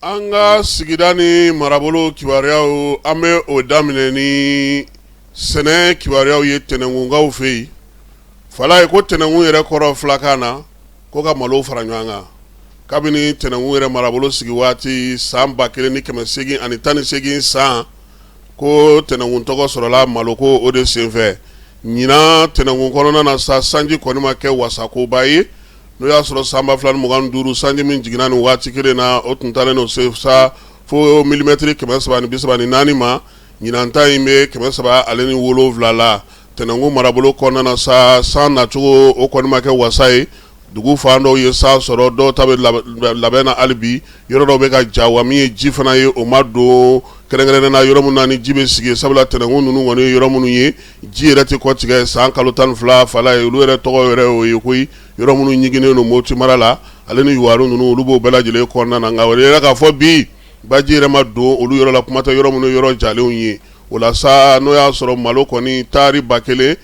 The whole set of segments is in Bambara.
An ka sigida ni marabolo kibaruyaw, an bɛ o daminɛ ni sɛnɛ kibaruyaw ye Tɛnɛnkunkaw fɛ yen. Falaye ko tɛnɛnkun yɛrɛ kɔrɔ fulakan na ko ka malo fara ɲɔgɔn kan. Kabini Tɛnɛnkun yɛrɛ marabolo sigi waati san 1818 san, ko Tɛnɛnkun tɔgɔ sɔrɔla maloko o de senfɛ. Ɲinan Tɛnɛnkun kɔnɔna na sa, sanji kɔni ma kɛ wasakoba ye. N'o y'a sɔrɔ san 2025 sanji min jiginna nin waati kelen na, o tun taalen don se sa fo milimɛtiri 334 ma. Ɲinan ta in bɛ 307 la. Tɛnɛnkun marabolo kɔnɔna na sa, san nacogo o kɔni ma kɛ wasa ye. Dugu fan dɔw ye san sɔrɔ, dɔw ta bɛ labɛn na hali bi, yɔrɔ dɔw bɛ ka ja. Wa min ye ji fana ye, o ma don kɛrɛnkɛrɛnnen na yɔrɔ min na ni ji bɛ sigi, sabula Tɛnɛnkun ninnu kɔni ye yɔrɔ minnu ye, ji yɛrɛ tɛ kɔ tigɛ san kalo 12. Falaye, olu yɛrɛ tɔgɔ yɛrɛ o ye koyi. Yɔrɔ minnu ɲiginnen don Moti mara la, ale ni Yuwaru ninnu, olu b'o bɛɛ lajɛlen kɔnɔna na. Nka o yɛrɛ k'a fɔ bi, baji yɛrɛ ma don olu yɔrɔ la, kuma tɛ yɔrɔ minnu yɔrɔ jalenw ye. O la sa, n'o y'a sɔrɔ malo kɔni taari 1980,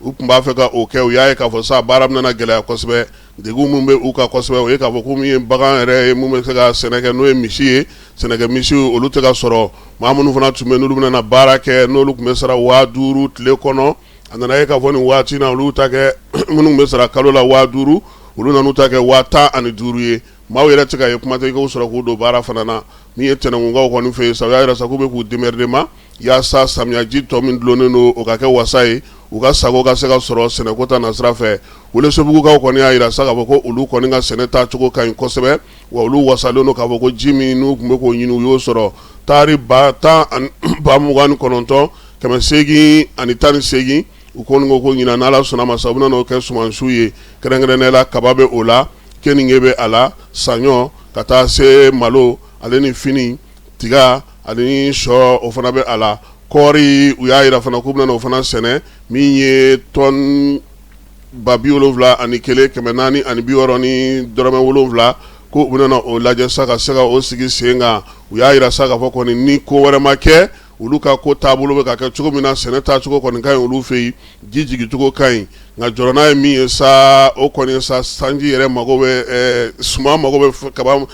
u tun b'a fɛ ka o kɛ, u y'a ye k'a fɔ sa baara bɛna gɛlɛya kosɛbɛ. Degun min bɛ u kan kosɛbɛ, o ye k'a fɔ ko min ye bagan yɛrɛ ye min bɛ se ka sɛnɛ kɛ, n'o ye misi ye, sɛnɛkɛ misiw, olu tɛ ka sɔrɔ. Maa minnu fana tun bɛ, n'olu bɛna baara kɛ, n'olu tun bɛ sara 5000 tile kɔnɔ, a nana ye k'a fɔ nin waati na, olu ta kɛ minnu bɛ sara kalo la 5000, olu nan'u ta kɛ 15,000 ye. Maaw yɛrɛ tɛ ka ye, kuma tɛ k'u sɔrɔ k'u don baara fana na. Min ye Tɛnɛnkunkaw kɔni fɛ yen sa, u y'a jira sa k'u bɛ k'u démerder ma yaasa samiyaji tɔ min dulonnen don, o ka kɛ wasa ye, u ka sago ka se ka sɔrɔ sɛnɛko ta nasira fɛ. Welesebugukaw kɔni y'a jira sa k'a fɔ ko olu kɔni ka sɛnɛ taacogo ka ɲi kosɛbɛ, wa olu wasalen don k'a fɔ ko ji min n'u tun bɛ k'o ɲini, u y'o sɔrɔ. Taari ba tan 29 818, u kɔni ko ko ɲinan, n'Ala sɔnna ma sa, u bɛna n'o kɛ sumansiw ye. Kɛrɛnkɛrɛnnenya la, kaba bɛ o la, keninge bɛ a la, saɲɔ, ka taa se malo ale ni fini, tiga ani shɔ, o fana bɛ a la. Kɔɔri, u y'a jira fana k'u bɛna o fana sɛnɛ, min ye tɔni 71 460 dɔrɔmɛ 7, ko u bɛna o lajɛ sa ka se ka o sigi sen kan. U y'a jira sa k'a fɔ kɔni, ni ko wɛrɛ ma kɛ, olu ka ko taabolo bɛ ka kɛ cogo min na, sɛnɛ taacogo kɔni ka ɲi olu fɛ yen, ji jigincogo ka ɲi. Nka jɔrɔna ye min ye sa, o kɔni sa, sanji yɛrɛ mago bɛ, suman mago bɛ kaba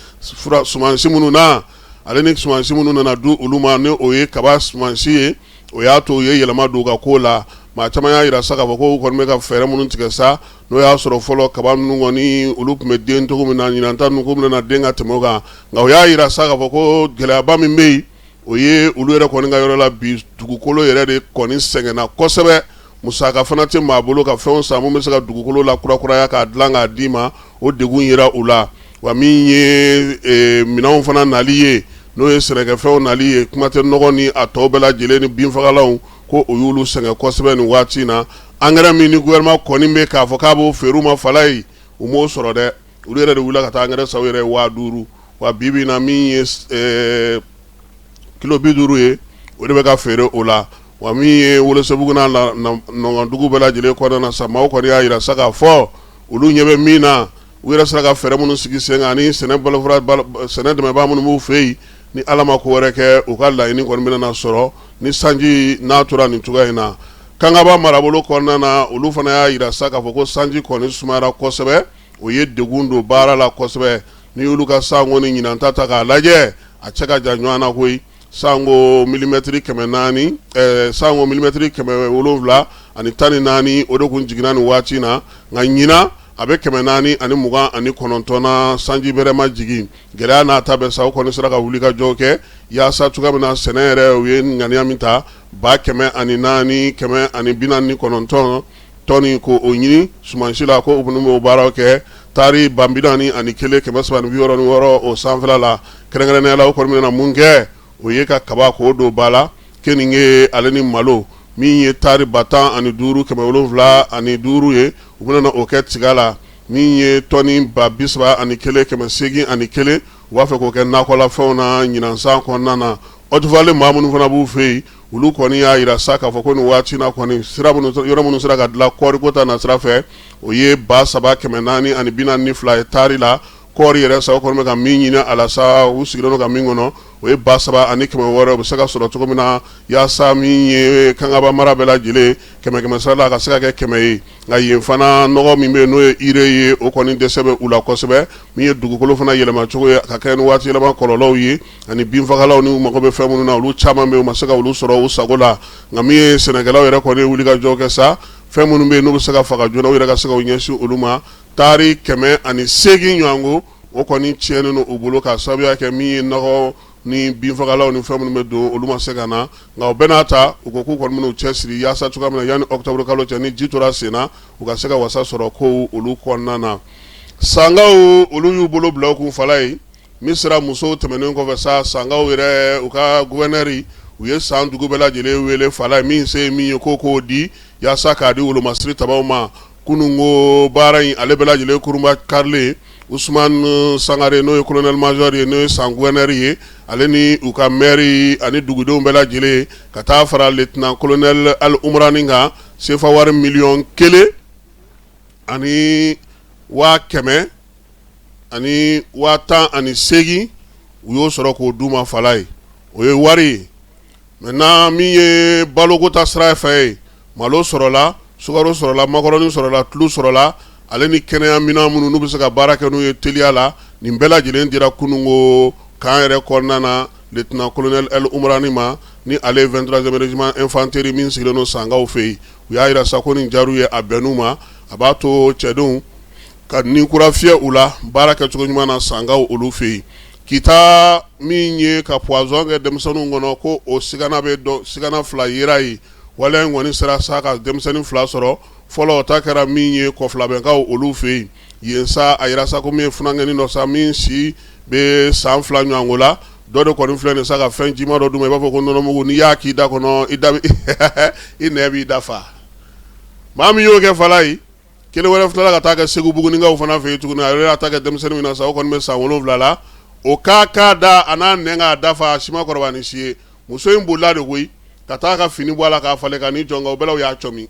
sumansi minnu na, ale ni sumansi minnu nana di olu ma, ni o ye kaba sumansi ye, o y'a to u ye yɛlɛma don u ka ko la. Maa caman y'a jira sa k'a fɔ ko u kɔni bɛ ka fɛɛrɛ minnu tigɛ sa, n'o y'a sɔrɔ fɔlɔ kaba ninnu kɔni, olu tun bɛ den cogo min na, ɲinan ta ninnu ko bɛna den ka tɛmɛ o kan. Nka u y'a jira sa k'a fɔ ko gɛlɛyaba min bɛ yen, o ye olu yɛrɛ kɔni ka yɔrɔ la bi, dugukolo yɛrɛ de kɔni sɛgɛnna kosɛbɛ. Musaka fana tɛ maa bolo ka fɛnw san min bɛ se ka dugukolo la kurakuraya k'a dilan k'a d'i ma, o degun yera u la. Wa min ye minɛnw fana nali ye, n'o ye sɛnɛkɛfɛnw nali ye, kuma tɛ nɔgɔ ni a tɔw bɛɛ lajɛlen ni binfagalanw, ko o y'olu sɛgɛn kosɛbɛ nin waati in na. Angɛrɛ min ni gouvernement kɔni bɛ k'a fɔ k'a b'o feere u ma, Falaye, u m'o sɔrɔ dɛ. Olu yɛrɛ de wulila ka taa angɛrɛ san u yɛrɛ ye 5000. Wa bi bi in na, min ye kilo 50 ye, o de bɛ ka feere o la. Wa min ye Welesebugu n'a nɔngɔndugu bɛɛ lajɛlen kɔnɔna na sa, maaw kɔni y'a jira sa k'a fɔ olu ɲɛ bɛ min na, u yɛrɛ sera ka fɛɛrɛ minnu sigi sen kan ani sɛnɛ bolofara, sɛnɛ dɛmɛbaa minnu b'u fɛ yen, ni Ala ma ko wɛrɛ kɛ, u ka laɲini kɔni bɛna sɔrɔ ni sanji n'a tora nin cogoya in na. Kangaba marabolo kɔnɔna na, olu fana y'a jira sa k'a fɔ ko sanji kɔni sumayara kosɛbɛ, o ye degun don baara la kosɛbɛ. N'i y'olu ka sanko ni ɲinan ta ta k'a lajɛ, a cɛ ka jan ɲɔgɔn na koyi. Sanko milimɛtiri 400, sanko milimɛtiri 714, o de tun jiginna nin waati in na. Nka ɲinan a bɛ 429 na, sanji bɛrɛ ma jigin. Gɛlɛya n'a ta bɛɛ sa, u kɔni sera ka wuli ka jɔ kɛ yaasa cogoya min na sɛnɛ yɛrɛ, u ye ŋaniya min ta, 104 149 tɔni, ko o ɲini sumansi la, ko u b'o baaraw kɛ taari 41 366 o sanfɛla la. Kɛrɛnkɛrɛnnenya la, o kɔni bɛna mun kɛ? O ye ka kaba k'o don ba la, keninge ale ni malo, min ye taari 15 705 ye, u bɛna o kɛ tiga la. Min ye tɔni 31 801, u b'a fɛ k'o kɛ nakɔlafɛnw na ɲinan san kɔnɔna na. Haute-Vallée maa minnu fana b'u fɛ yen, olu kɔni y'a jira sa k'a fɔ ko nin waati na kɔni, sira minnu, yɔrɔ minnu sera ka dilan kɔɔriko ta nasira fɛ, o ye 3442 ye taari la. Kɔɔri yɛrɛ sa, o kɔni bɛ ka min ɲini a la sa, u sigilen don ka min kɔnɔ, o ye 3600, o bɛ se ka sɔrɔ cogo min na yaasa min ye Kangaba mara bɛɛ lajɛlen kɛmɛ kɛmɛ sara la, a ka se ka kɛ 100 ye. Nka yen fana nɔgɔ min bɛ yen, n'o ye urée ye, o kɔni dɛsɛ bɛ u la kosɛbɛ. Min ye dugukolo fana yɛlɛmacogo ye ka kɛ ni waati yɛlɛma kɔlɔlɔw ye, ani binfagalaw ni u mago bɛ fɛn minnu na, olu caman bɛ yen, u ma se ka olu sɔrɔ u sago la. Nka min ye sɛnɛkɛlaw yɛrɛ kɔni ye wulikajɔ kɛ sa, fɛn minnu bɛ yen n'u bɛ se ka faga joona, u yɛrɛ ka se ka u ɲɛsin olu ma. Taari 108 ɲɔgɔnko, o kɔni tiɲɛnen don u bolo k'a sababuya kɛ min ye nɔgɔ ni binfagalaw ni fɛn minnu bɛ don, olu ma se ka na. Nka o bɛɛ n'a ta, u ko k'u kɔni bɛn'u cɛsiri yaasa cogoya min na, yanni octobre kalo cɛ, ni ji tora sen na, u ka se ka wasa sɔrɔ kow olu kɔnɔna na. Sankaw, olu y'u bolo bila u kun fala ye. Misira musow tɛmɛnen kɔfɛ sa, Sankaw yɛrɛ, u ka gouverneur, u ye san dugu bɛɛ lajɛlen wele fala ye, min se ye min ye, ko k'o di yaasa k'a di wolomasiri tabaw ma. Kununko baara in, ale bɛɛ lajɛlen kurunba karilen, Usumani Sangare, n'o ye colonel major ye, n'o ye san gouverneur ye, ale ni u ka maire ani dugudenw bɛɛ lajɛlen, ka taa fara lieutenant colonel Al Umrani kan, sefa wari miliyɔn 1 ani 100 000 ani 18 000, u y'o sɔrɔ k'o d'u ma fala ye. O ye wari ye. Maintenant, min ye baloko ta sira fɛ ye, malo sɔrɔla, sukaro sɔrɔla, makɔrɔni sɔrɔla, tulu sɔrɔla, ale ni kɛnɛya minɛn minnu n'u bɛ se ka baara kɛ n'u ye teliya la, nin bɛɛ lajɛlen dira kununko camp yɛrɛ kɔnɔna na lieutenant colonel El Umrani ma, ni ale ye 23e régiment infanterie min sigilen don Sankaw fɛ yen. U y'a jira sa ko nin diyar'u ye, a bɛnn'u ma, a b'a to cɛdenw ka ni kura fiyɛ u la baara kɛcogo ɲuman na Sankaw olu fɛ yen. Kita, min ye ka poison kɛ denmisɛnninw kɔnɔ, ko o sigana bɛ dɔn, sigana fila yera yen. Waleya in kɔni sera sa ka denmisɛnnin fila sɔrɔ fɔlɔ. O ta kɛra min ye Kɔfilabɛnkaw olu fɛ yen. Yen sa, a yira sa ko min ye funankɛnin dɔ sa, min si bɛ san 2 ɲɔgɔnko la, dɔ de kɔni filɛ nin sa ka fɛn jima dɔ d'u ma, i b'a fɔ ko nɔnɔmugu. N'i y'a k'i da kɔnɔ, i da i nɛn b'i da fa. Maa min y'o kɛ fala ye, kelen wɛrɛ tilala ka taa kɛ Segu Buguninkaw fana fɛ yen tuguni. A yɛrɛ y'a ta kɛ denmisɛnnin min na sa, o kɔni bɛ san 7 la. O k'a k'a da a n'a nɛn k'a dafa, a si ma kɔrɔbaya ni si ye. Muso in bolila de koyi ka taa ka fini bɔ a la k'a falen ka n'i jɔ, nka o bɛɛ la u y'a cɔmi.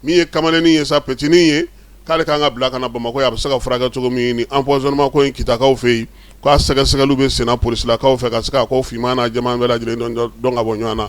Min ye kamalennin ye sa, petinin ye, k'ale kan ka bila ka na Bamakɔ yan, a bɛ se ka furakɛ cogo min. Ni empoisonnement ko in, Kitakaw fɛ yen, k'a sɛgɛsɛgɛliw bɛ senna polisilakaw fɛ ka se k'a ko finman n'a jɛman bɛɛ lajɛlen dɔn ka bɔ ɲɔgɔn na.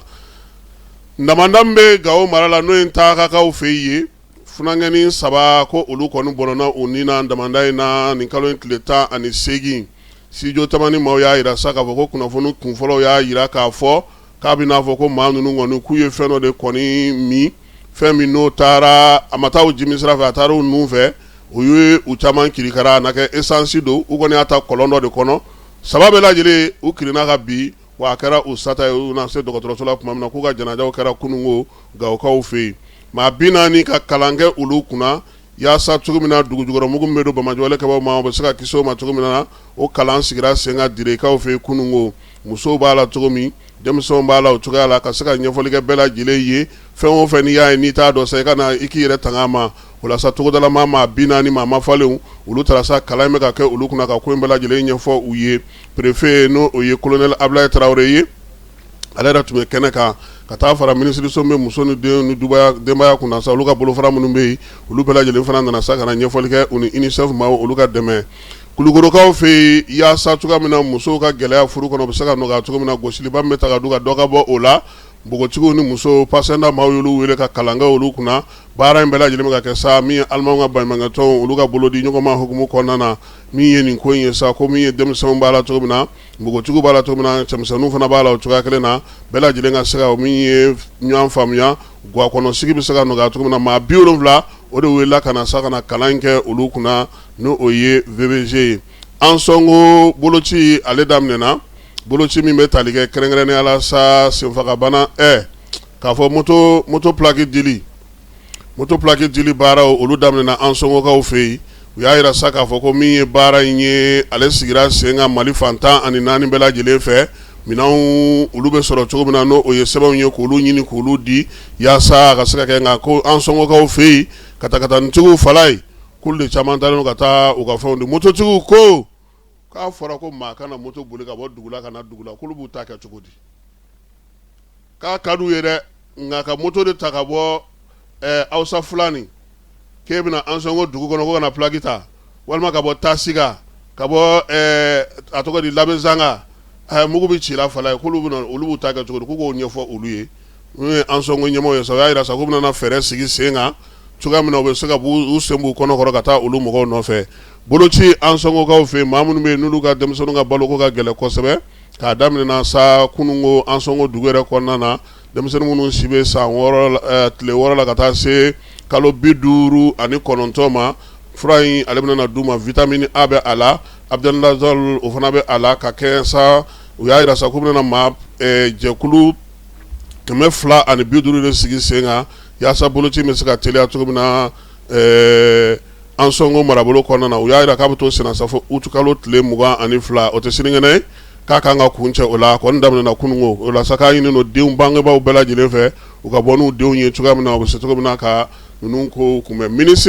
Damanda min bɛ Gawo mara la, n'o ye Ntakakaw fɛ yen, funankɛnin saba ko olu kɔni bɔnɛna u ni na damanda in na nin kalo in tile 18. Studio Tamani maaw y'a jira sa k'a fɔ ko kunnafoni kunfɔlɔw y'a jira k'a fɔ k'a bɛ n'a fɔ ko maa ninnu kɔni k'u ye fɛn dɔ de kɔni min, fɛn min n'o taara, a ma taa u jimi sira fɛ, a taara u nun fɛ, o ye u caman kirikara. A na kɛ essence don. U kɔni y'a ta kɔlɔn dɔ de kɔnɔ. Saba bɛɛ lajɛlen, u kirinna ka bin, wa a kɛra u sata ye. U na se dɔgɔtɔrɔso la tuma min na, k'u ka janajaw kɛra kununko Gawokaw fɛ yen. Maa 40 ka kalan kɛ olu kunna yaasa cogo min na dugujukɔrɔmugu min bɛ don banbaanci kɛbaaw ma, o bɛ se ka kisi o ma cogo min na, o kalan sigira sen kan Direkaw fɛ yen kununko. Musow b'a la cogo min, denmisɛnw b'a la o cogoya la, ka se ka ɲɛfɔli kɛ bɛɛ lajɛlen ye. Fɛn o fɛn n'i y'a ye n'i t'a dɔn sa, i ka na i k'i yɛrɛ tanga a ma. O la sa, togodala maa 40 maa mafalenw, olu taara sa, kalan in bɛ ka kɛ olu kunna ka ko in bɛɛ lajɛlen ɲɛfɔ u ye. Préfet, n'o o ye colonel Abulaye Tarawele ye, ale yɛrɛ tun bɛ kɛnɛ kan, ka taa fara minisiriso min bɛ muso ni den ni denbaya kunna sa, olu ka bolofara minnu bɛ yen, olu bɛɛ lajɛlen fana nana sa ka na ɲɛfɔli kɛ, u ni UNICEF maaw, olu ka dɛmɛ. Kulukorokaw fɛ yen, yaasa cogoya min na musow ka gɛlɛya furu kɔnɔ bɛ se ka nɔgɔya cogo min na, gosiliba min bɛ ta ka d'u kan, dɔ ka bɔ o la. Npogotigiw ni musow, PACINDHA maaw y'olu wele ka kalan kɛ olu kunna. Baara in bɛɛ lajɛlen bɛ ka kɛ sa min ye Alimanw ka baɲumankɛtɔnw, olu ka bolodi ɲɔgɔnma hukumu kɔnɔna na. Min ye nin ko in ye sa, ko min ye denmisɛnw b'a la cogo min na, npogotigiw b'a la cogo min na, cɛmisɛnninw fana b'a la o cogoya kelen na, bɛɛ lajɛlen ka se ka min ye ɲɔgɔn faamuya, ga kɔnɔ sigi bɛ se ka nɔgɔya cogo min na. Maa 70, o de welela ka na sa ka na kalan in kɛ olu kunna, n'o o ye VBG ye. Ansɔngo boloci, ale daminɛna. Boloci min bɛ tali kɛ kɛrɛnkɛrɛnnenya la sa senfagabana, k'a fɔ moto plaque dili, moto plaque dili baaraw, olu daminɛna Ansɔngokaw fɛ yen. U y'a jira sa k'a fɔ ko min ye baara in ye, ale sigira sen kan Mali fan 14 bɛɛ lajɛlen fɛ. Minɛnw, olu bɛ sɔrɔ cogo min na, n'o ye sɛbɛnw ye, k'olu ɲini k'olu di yaasa a ka se ka kɛ. Nka ko Ansɔngokaw fɛ yen, katakanitigiw fala ye, k'olu de caman taalen ka taa u ka fɛnw di. Mototigiw ko k'a fɔra ko maa kana moto boli ka bɔ dugu la ka na dugu la, k'olu b'u ta kɛ cogo di? K'a ka d'u ye dɛ, nka ka moto de ta ka bɔ Hausa Fulani k'e bɛna Ansɔngo dugu kɔnɔ ko ka na plaque ta, walima ka bɔ Tasiga, ka bɔ a tɔgɔ di, Labezanga, Mugu bɛ ci la Falaye, k'olu bɛna olu b'u ta kɛ cogo di, k'u k'o ɲɛfɔ olu ye. N'u ye Ansɔngo ɲɛmɔgɔ ye sa, u y'a jira sa k'u bɛna fɛɛrɛ sigi sen kan cogoya min na u bɛ se ka u sen b'u kɔnɔ kɔrɔ ka taa olu mɔgɔw nɔfɛ. Boloci Ansɔngokaw fɛ, maa minnu bɛ yen n'olu ka denmisɛnninw ka baloko ka gɛlɛn kosɛbɛ, k'a daminɛ sa kununko Ansɔngo dugu yɛrɛ kɔnɔna na, denmisɛnnin minnu si bɛ san 6, tile 6 la ka taa se kalo 59 ma, fura in ale bɛna d'u ma. Vitamine A bɛ a la, albendazole o fana bɛ a la ka kɛ sa. U y'a jira sa k'u bɛna maa jɛkulu 250 de sigi sen kan yaasa boloci bɛ se ka teliya cogo min na Ansɔngo marabolo kɔnɔna na. U y'a jira k'a bɛ to senna sa fo utikalo tile 22, o tɛ sinikɛnɛ ye, k'a kan ka kuncɛ o la. A kɔni daminɛna kununko o la sa, k'a ɲini don denw bangebaaw bɛɛ lajɛlen fɛ, u ka bɔ n'u denw ye cogoya min na, u bɛ se cogo min na ka ninnu ko kunbɛn. Minisiri